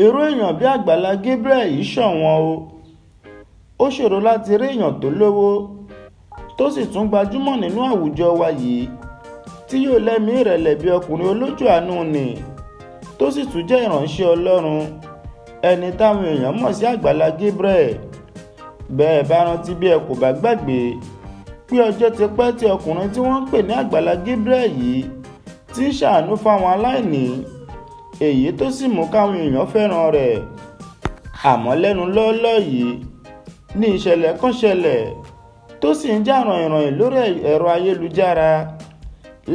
Irú èèyàn bíi Àgbàlá Gabriel yìí ṣọ̀wọ́n o. Ó ṣòro láti rí èèyàn tó lówó tó sì tún gbajúmọ̀ nínú àwùjọ wa yìí tí yóò lẹ́mìí ìrẹ̀lẹ̀ bíi ọkùnrin olójú àánú nì, tó sì tún jẹ́ ìránṣẹ́ Ọlọ́run, ẹni táwọn èèyàn mọ̀ sí Àgbàlá Gabriel. Bẹ́ẹ̀ bá rántí, bí ẹ kò bá gbàgbé, pé ọjọ́ ti pẹ́ tí ọkùnrin tí wọ́n ń pè ní Àgbàlá Gabriel yìí ti ń ṣàánú fáwọn aláìní, èyí tó sì mú káwọn èèyàn fẹ́ràn rẹ̀. Àmọ́ lẹ́nu lọ́ọ́lọ́ọ́ yìí ní ìṣẹ̀lẹ̀ kan ṣẹlẹ̀ tó sì ń jà ràìnràìn lórí ẹ̀rọ ayélujára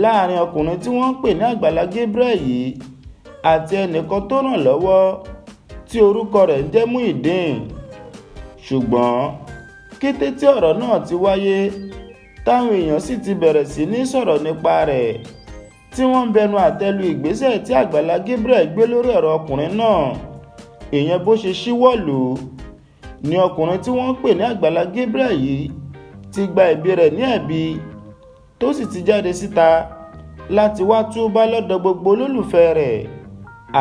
láàrin ọkùnrin tí wọ́n ń pè ní Àgbàlá Gabriel yìí àti ẹnìkan tó ràn lọ́wọ́ tí orúkọ rẹ̀ ń jẹ́ Muyideen. Ṣùgbọ́n kété tí ọ̀rọ̀ náà ti wáyé, táwọn èèyàn sì ti bẹ̀rẹ̀ sí ní sọ̀rọ̀ nípa rẹ̀, tí wọ́n ń bẹnu àtẹ́ lu ìgbésẹ̀ tí Àgbàlá Gabriel gbé lórí ọ̀rọ̀ ọkùnrin náà, ìyẹn bó ṣe ṣíwọ́ lù ú, ni ọkùnrin tí wọ́n ń pè ní Àgbàlá Gabriel yìí ti gba ẹ̀bi rẹ̀ ní ẹ̀bi, tó sì ti jáde síta láti wá túbá lọ́dọ̀ gbogbo olólùfẹ́ rẹ̀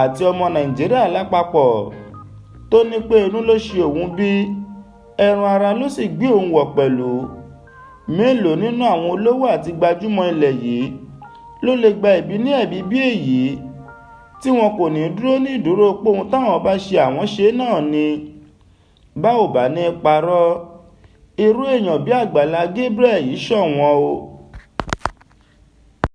àti ọmọ Nàìjíríà lápapọ̀, tó ní pé inú ló ṣe òun bí ẹran ara ló sì gbé òun wọ̀ pẹ̀lú. Mélòó nínú àwọn olówó àti gbajúmọ̀ ilẹ̀ yìí ló lè gba ẹ̀bi ní ẹ̀bi bí èyí tí wọn kò ní dúró ní ìdúró pé ohun táwọn bá ṣe, àwọn ṣe náà ni? Bá ò bá ní í parọ́, irú èèyàn bíi Àgbàlá Gabriel yìí ṣọ̀wọ́n o.